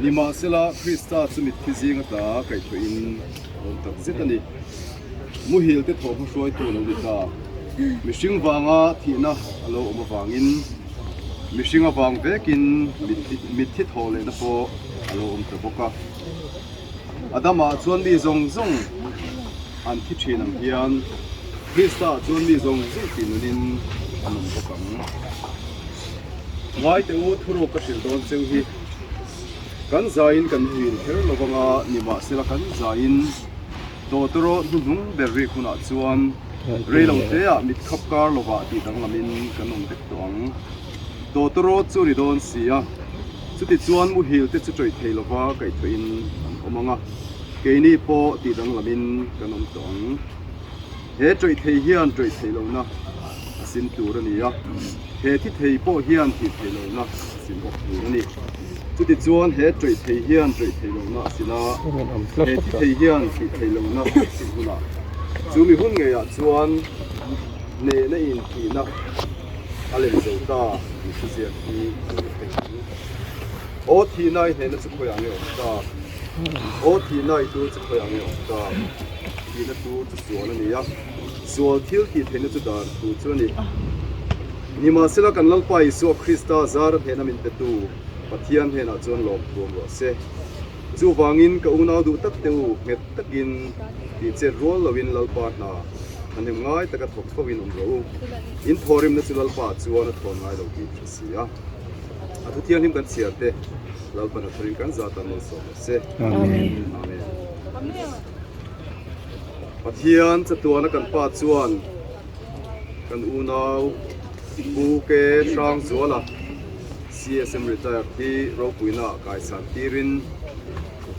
Nimahsela, Krista chu mitthi zing ata kaihthawhin a awm tak zet a ni. Muhil te thawhhma hruaitu a lo ni ta. Mihring vanga thihna a lo awm avangin mihring avang vekin mitthi thawh lehna pawh a lo awm ta bawk a. Adama chuan mi zawng zawng an thi thin ang hian Krista chuan mi zawng zawng tih nunin an awm bawk ang. Ngaite u thuruk ka hrilh dawn cheu hi kan zaiin kan huin kher lo vanga nimahsela kan zaiin tawtawraw hnuhnung ber rik hunah chuan reiloteah mit khap kar lovah tih danglamin kan awm vek tawh ang. Tawtawraw chu ri dawn si a. Chutichuan muhil te chu ṭawih thei lova kaihthawhin an awm ang a, keini pawh tih danglamin kan awm tawh ang. He ṭawih thei hian ṭawih theih lohna a sim tur a ni a, he thi thei pawh hian thih theih lohna a sim bawk tur a ni. Chutichuan he ṭawih thei hian ṭawih theih lohna a sin a, he thi thei hian thih theih lohna a sim hunah chu mi hun ngeiah chuan. Hnehna in thihna a lem zo ta tih thuziak hi a lo thleng ang. Aw thihna i hnehna chu khawiah nge awm ta? Aw thihna i tur chu khawiah nge awm ta? Thihna tur chu sual a ni a, sual thil tih theihna chu dan thu chu a ni. Nimahsela kan Lalpa Isua Krista zara hnehna min petu Pathian hnenah chuan lawmthuam rawh se. Chuvangin ka unau duh tak te u nghet takin tih chet rual loin Lalpa hna thahnem ngai taka thawk fo in awm rawh u. In thawhrimna chu Lalpa chuan a thawn ngai lo tih hre si a. A thu thianghlim kan chhiar te Lalpan a tharin kan zat a malsawm rawh se. Amen. Pathian chatuana kan Pa chuan kan unau Pu K. Hrangzuala, CSM retired hi ropuina ah kaisan tirin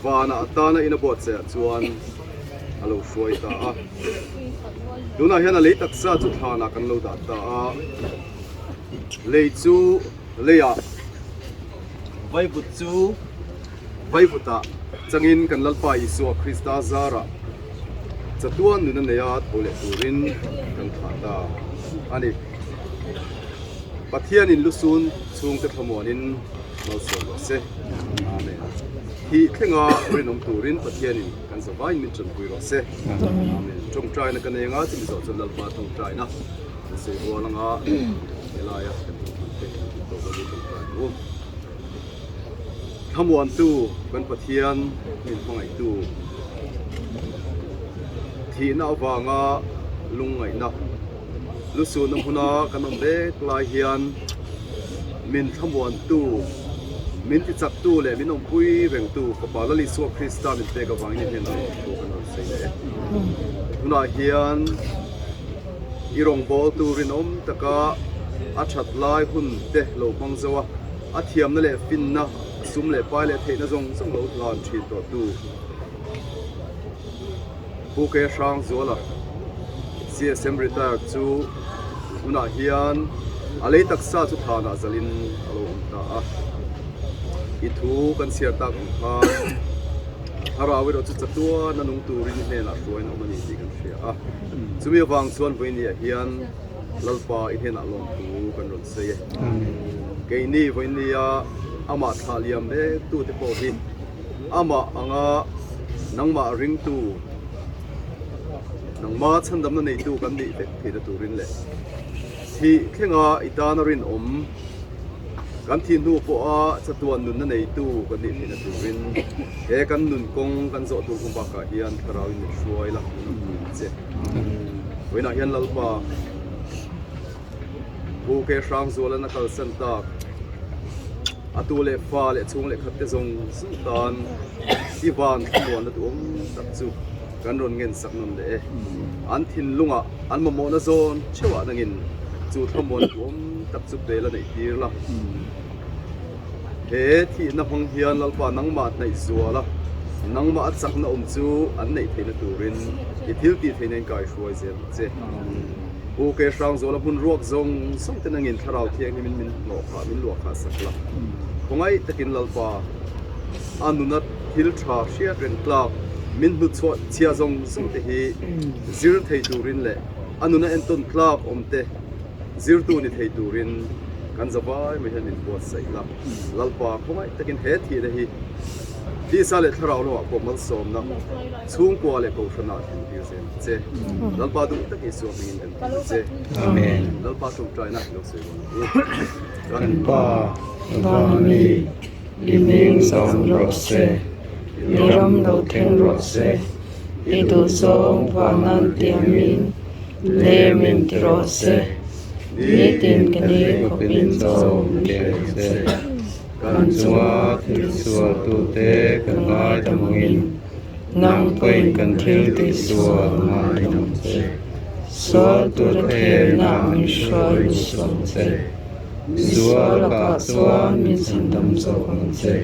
vana atana in a buatsaih ah chuan a lo hruai ta a. Tunah hian a lei taksa chu thlanah kan lo dah ta a, lei chu leiah vaivut chu vaivutah changin kan Lalpa Isua Krista zarah chatuan nun a nei a tho leh turin kan thlah ta a ni. Pathianin lusun chhungte thlamuanin malsawm rawh se. Amen. Thih thlenga rinawm turin Pathianin kan zavaiin min tanpui rawh se. Amen. Tawngtaina ka nei anga chumi zawh chuan Lalpa tawngtaina kan sawi rual anga helaia kan thawhhmante kan tih tawk lovin tawngtai ang u. Thlamuantu kan Pathian min hmangaihtu thihna avanga lungngaihna Lusunna hmuna kan awm vek lai hian min thlamuantu, min tichaktu leh min awmpui rengtu Fapa Lal Isua Krista min pek avangin i hnenah thu kan rawn sawi leh e. Tunah hian i rawngbawltu rinawm taka a that lai hun te lo hmang zo a, a thiamna leh finna, a sum leh pai leh theihna zawng zawng lo hlan thin tawhtu, Pu K. Hrangzuala, CSM retired chu hunah hian a lei taksa chu thanah zalin a lo awm ta a. I thu kan chhiar tak ang khan thlarau erawh chu chatuan a nung turin i hnenah hruaiin a awm a ni tih kan hria a. Chumi avang chuan vawinia hian Lalpa i hnenah lawmthu kan rawn sawi e. Keini vawinia amah thlah liam mektute pawh hi Amah anga nangmah ringtu, nangma chhandamna neitu kan nih vek theihna turin leh thih thlenga i tana rinawm, kan thih hnu pawha chatuan nunna neitu kan nih theihna turin he kan nun kawng kan zawh tur hmu bakah hian Thlarauin min hruai la, min rawn pui ang che. Vawiinah hian Lalpa. Pu Ke Hrangzualan a kalsan tak a tu leh fa leh chhung leh khat te zawng zawng tan i van thlamuanna duhawm tak chu kan rawn ngen sak nawn leh e. An thinlungah an mamawhna zawn theuhah nangin chu thlamuanna duhawm tak chu bel a neih tir la. He thihna hmang hian Lalpa nangmah hnaih zual a, nangmah a chakna awm chu an neih theihna turin i thil tih theihna in kaihruai zel ang che. Pu Ke Hrangzuala hmun ruak zawng zawng te nangin Thlarau Thianghlimin min hnawh khah, min luah khah sak la. Khawngaih takin Lalpa a nuna thil tha hriat reng tlak min hnutchhuah chhia zawng zawng te hi zir thei turin leh a nuna entawn tlak awm te Zirtu ni thei turin kan zavai mai hian min buatsaih la. Lalpa khawngaih takin he thihna hi tisa leh thlarau lamah pawh malsawmna chhungkua leh kohhranah thlen tir zel ang che. Lalpa duh tak Isua hmingin kan ti che. Amen. Lalpa tawngtaina i lo sawi dawn ang u. Kan Pa, Van mi, i hming zawm rawh se, i ram lo thleng rawh se. I duhzawng vanan tiamin lem in ti rawh se, nitin ka ni khawpin chaw min pe ang che. Kan chunga thil sualtute kan ngaidam angin, nang pawhin kan thil tihsual ngaidam ang che. Sual tura thelna min hruai luh ang che, misual lakah chuan min chhandam zawk ang che.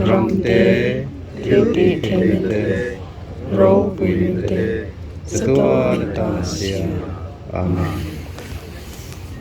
Ramte. Thil tih theihna te, ropuina te, chatuan atan a siam. Amen.